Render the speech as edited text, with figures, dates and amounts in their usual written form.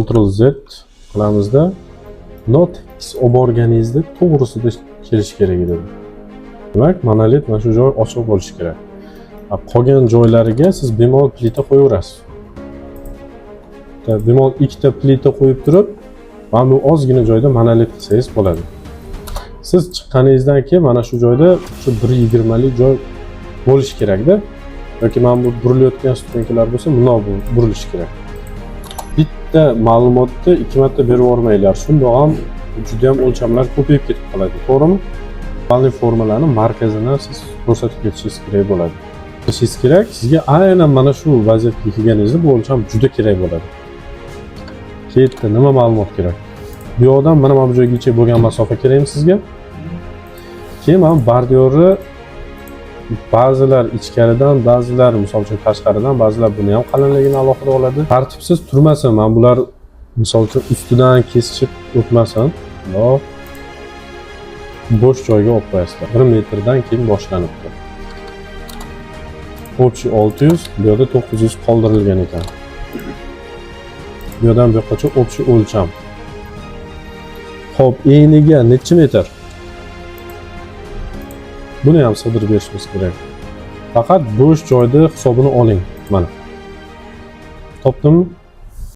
Ctrl Z qilamizda, tekis olib borganingizda to'g'risida kelishi kerak edi. Demak, monolit mana shu joy ochiq bo'lishi kerak. Qolgan joylariga siz bemalol plita qo'yaverasiz. Bemalol ikkita plita qo'yib turib, mana bu ozgina joyda monolit qilsangiz bo'ladi. Siz chiqqaningizdan keyin mana shu joyda shu 1,20lik joy bo'lishi kerakda yoki mana bu burilayotgan ступенька lar bo'lsa, bundoq burilishi kerak. Bitta ma'lumotni ikki marta berib yubormanglar, shundoq ham judayam o'lchamlar ko'payib ketib qoladi, to'g'rimi? Balli formalarni markazini siz ko'rsatib ketishingiz kerak bo'ladi, qilishingiz kerak. Sizga aynan mana shu vaziyatga kelganingizda bu o'lcham juda kerak bo'ladi. Ketdi, nima ma'lumot kerak? Bu yoqdan mana bu joygacha bo'lgan masofa kerakmi sizga? Keyin mana бордюр ni ba'zilar ichkaridan, ba'zilar, misol uchun, tashqaridan, ba'zilar buni ham qalinligini alohida oladi. Tartibsiz turmasin mana bular, misol uchun, ustidan kesishib o'tmasin. Bundoq bo'sh joyga olib qo'yasizlar, 1 metrdan keyin boshlanibdi. Общий 600, bu yerda 900 qoldirilgan ekan. Bu yerdan bu yoqqacha общий o'lcham. Ho'p, eniga nechi metr? Buni ham sig'dirib berishimiz kerak. Faqat bo'sh joyda hisobini oling. Mana, topdimmi?